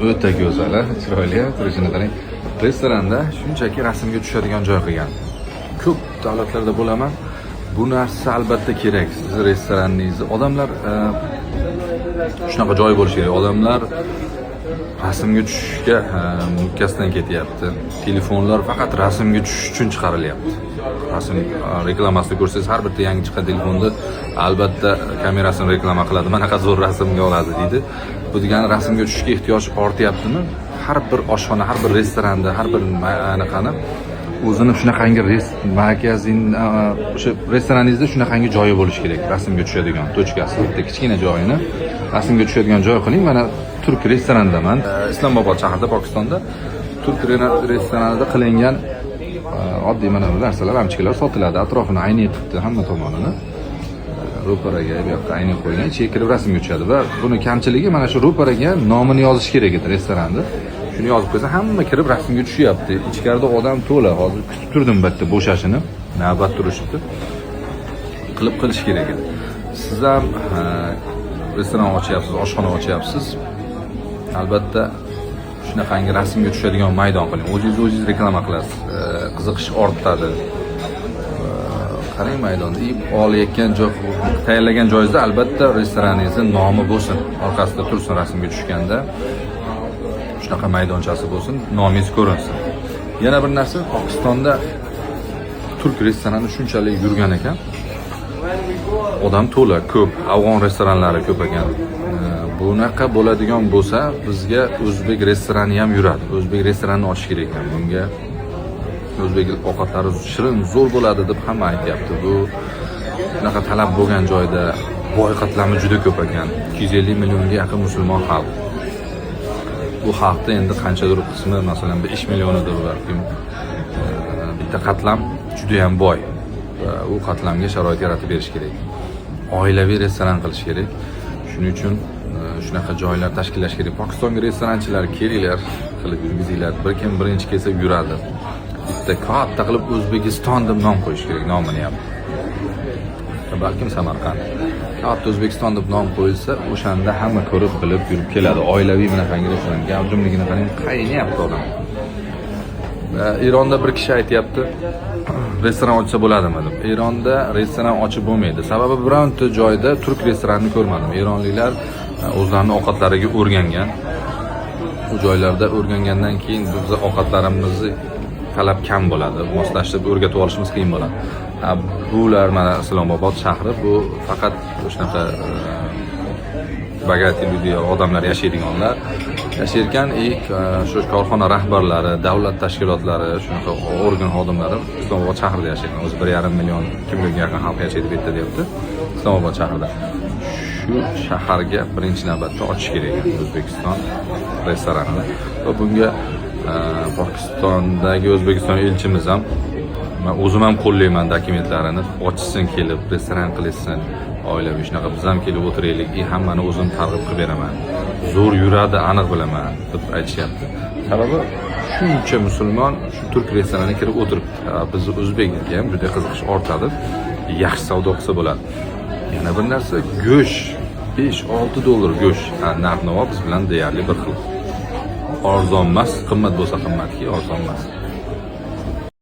O'ta go'zal, a, chiroyli, turishini qarang. Restoranda shunchaki rasmga tushadigan joy qilgan. Ko'p davlatlarda bo'laman. Bu narsa albatta kerak. Sizni restoraningizni odamlar shunaqa joy bo'lishi kerak. Odamlar rasmga tushishga mukkasidan ketyapti. Telefonlar faqat rasmga tushish uchun chiqarilyapti. Rasm reklamasini ko'rsangiz, har bitta yangi chiqqan telefonda albatta kamerasini reklama qiladi. "Manaqa zo'r rasmga oladi", deydi. Bu degani rasmga tushishga ehtiyoj ortyaptimi? Har bir oshxona, har bir restoranda, har bir anaqani o'zini shunaqangi magazin, o'sha restoraningizda shunaqangi joyi bo'lishi kerak, rasmga tushadigan точка si, bitta kichkina joyini rasmga tushadigan joy qiling. Mana, turk restorandaman, Islomobod shahrida, Pokistonda turk restoranida qilingan oddiy mana bu narsalar, lampochkalar sotiladi. Atrofini aynak qilibdi, hamma tomonini, ro'paraga, bu yoqqa aynak qo'ygan, ichiga kirib rasmga tushadi. Va buni kamchiligi, mana shu ro'paraga nomini yozish kerak edi restoranni. Shuni yozib qo'ysa, hamma kirib rasmga tushyapti. Ichkarida odam to'la, hozir kutib turdim bitta bo'shashini, navbat turishibdi. Qilib qilish kerak edi. Siz ham restoran ochyapsiz, oshxona ochyapsiz, albatta shunaqangi rasmga tushadigan maydon qiling. O'zingiz o'zingiz reklama qilasiz, qiziqish ortadi. Qarang, maydonni и olayotgan joy, tayyorlagan joyingizda albatta restoraningizni nomi bo'lsin, orqasida tursin. Rasmga tushganda shunaqa maydonchasi bo'lsin, nomingiz ko'rinsin. Yana bir narsa, Pokistonda turk restorani shunchalik yurgan ekan, odam to'la, ko'p. Afg'on restoranlari ko'p ekan. Bunaqa bo'ladigan bo'lsa, bizga o'zbek restorani ham yuradi. O'zbek restoranini ochish kerak ekan. Bunga o'zbek ovqatlari shirin, zo'r bo'ladi deb hamma aytyapti. Bu shunaqa talab bo'lgan joyda boy qatlami juda ko'p ekan, 250 millionga yaqin musulmon xalq. Bu xalqni endi qanchadir qismi, masalan, 5 millionidir balkim, bitta qatlam judayam boy va u qatlamga sharoit yaratib berish kerak, oilaviy restoran qilish kerak. Shuning uchun shunaqa joylar tashkillash kerak. Pokistonga restoranchilar, kelinglar, qilib yurgizinglar. Bir kim birinchi kelsa, yuradi. Bitta katta qilib "O'zbekiston" deb nom qo'yish kerak, nomini ham, balkim Samarqand, katta "O'zbekiston" deb nom qo'yilsa, o'shanda hamma ko'rib, bilib yurib keladi. Oilaviy bunaqangi restoran. Gavjumligini qarang, qaynayapti odam. Eronda bir kishi aytyapti, restoran ochsa bo'ladimi deb. Eronda restoran ochib bo'lmaydi, sababi bironta joyda turk restoranini ko'rmadim. Eronliklar o'zlarini ovqatlariga o'rgangan. U joylarda o'rgangandan keyin bizni ovqatlarimizni talab kam bo'ladi, moslashtirib o'rgatib olishimiz qiyin bo'ladi. Bular, mana, Islomobod shahri, bu faqat shunaqa богатый люди, odamlar yashaydiganlar yashayotgan и shu korxona rahbarlari, davlat tashkilotlari, shunaqa organ xodimlari Islomobod shahrida yashaydi. O'zi 1,5 million, 2 millionga yaqin xalq yashaydi bu yerda, deyapti, Islomobod shahrida. Shu shaharga birinchi navbatda ochish kerak ekan O'zbekiston restoranini. Va bunga Pokistondagi O'zbekiston elchimiz ham, man o'zim ham qo'llayman dokumentlarini, ochsin, kelib restoran qilishsin oilaviy shunaqa, biz ham kelib o'tiraylik и hammani o'zim targ'ib qilib beraman, zo'r yuradi, aniq bilaman, deb aytishyapti. Sababi shuncha musulmon shu turk restoraniga kirib o'tiribdi. Bizni o'zbekga ham juda qiziqish ortadi, yaxshi savdo qilsa bo'ladi. Yana bir narsa, go'sht 5-6 dollar go'sht. Narx navo biz bilan deyarli bir xil, arzon emas, qimmat bo'lsa qimmatki, arzon emas.